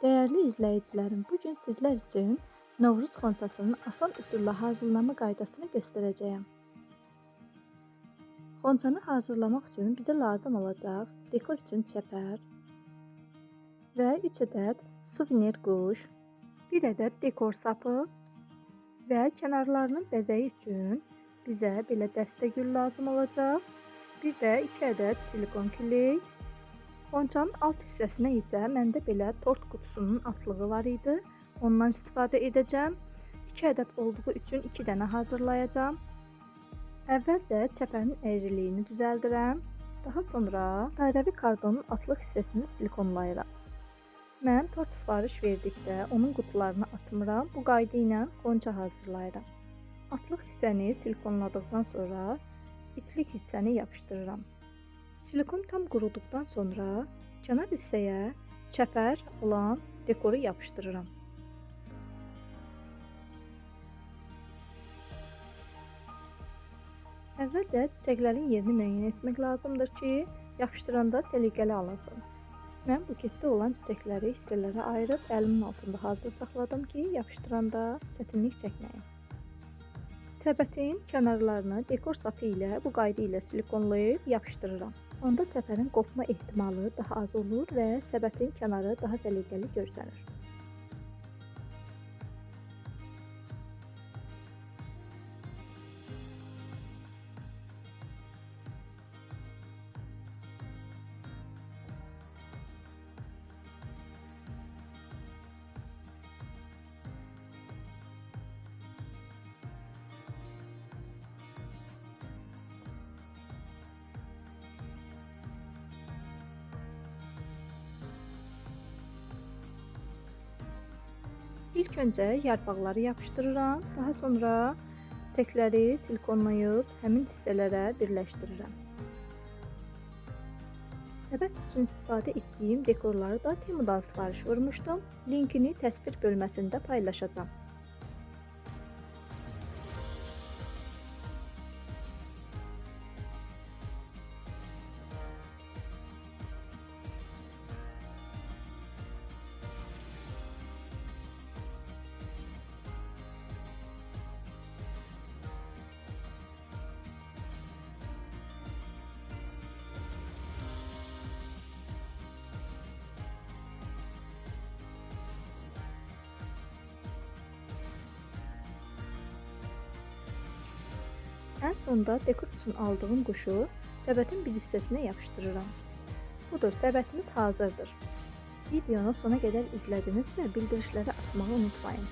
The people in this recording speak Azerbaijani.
Dəyərli izləyicilərim, bu gün sizlər üçün Novruz xonçasının asan üsulla hazırlanma qaydasını göstərəcəyəm. Xonçanı hazırlamaq üçün bizə lazım olacaq dekor üçün çəpər və 3 ədəd suvenir quş, 1 ədəd dekor sapı və kənarlarının bəzəyi üçün bizə belə dəstə gül lazım olacaq. Bir də 2 ədəd silikon kley. Xonçanın alt hissəsinə isə məndə belə tort qutusunun altlığı var idi. Ondan istifadə edəcəm. 2 ədəd olduğu üçün 2 dənə hazırlayacağam. Əvvəlcə çəpərin əyriliyini düzəldirəm. Daha sonra dairəvi kardonun altlıq hissəsini silikonlayıram. Mən tort sifariş verdikdə onun qutularını atmıram. Bu qayda ilə xonça hazırlayıram. Altlıq hissəni silikonladıqdan sonra içlik hissəni yapışdırıram. Silikon tam quruduqdan sonra kənar hissəyə çəpər olan dekoru yapışdırıram. Əvvəlcə çiçəklərin yerini müəyyən etmək lazımdır ki, yapışdıranda səliqəli alınsın. Mən buketdə olan çiçəkləri hissələrə ayırıb əlimin altında hazır saxladım ki, yapışdıranda çətinlik çəkməyim. Səbətin kənarlarını dekor sapı ilə bu qayda ilə silikonlayıb yapışdırıram. Onda çəpərin qopma ehtimalı daha az olur və səbətin kənarı daha səliqəli görsənir. İlk öncə yarpaqları yapışdırıram, daha sonra çiçəkləri silikonlayıb həmin hissələrə birləşdirirəm. Səbət üçün istifadə etdiyim dekorları da Temudan sifariş vurmuşdum. Linkini təsvir bölməsində paylaşacağam. Ən sonda dekor üçün aldığım quşu səbətin bir hissəsinə yapışdırıram. Budur, səbətimiz hazırdır. Videonu sona qədər izlədinizsə, bildirişləri açmağı unutmayın.